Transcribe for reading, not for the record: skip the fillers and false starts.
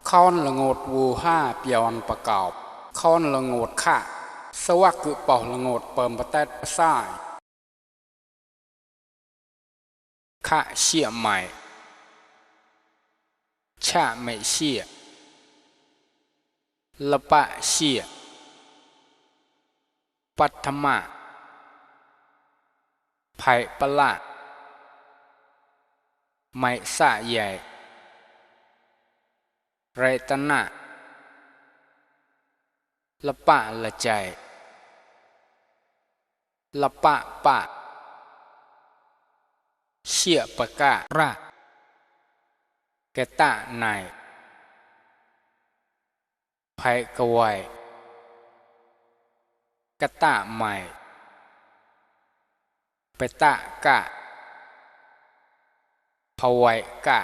ค้อนละงดวูห้าเปียนประกอบค้อนละงดข่าสวักกุปอละงดเปิมประเตดประสายข่าเชี่ยใหม่ชะไม่เชี่ยละปะเชี่ยปัทมะไผ่ปะละไม่สะใหญ่ไรตนะละปะละใจละปะปะเชี่ยปะกะระแกตะในไผ่กวยกะตะใหม่เปตะกะพวยกะ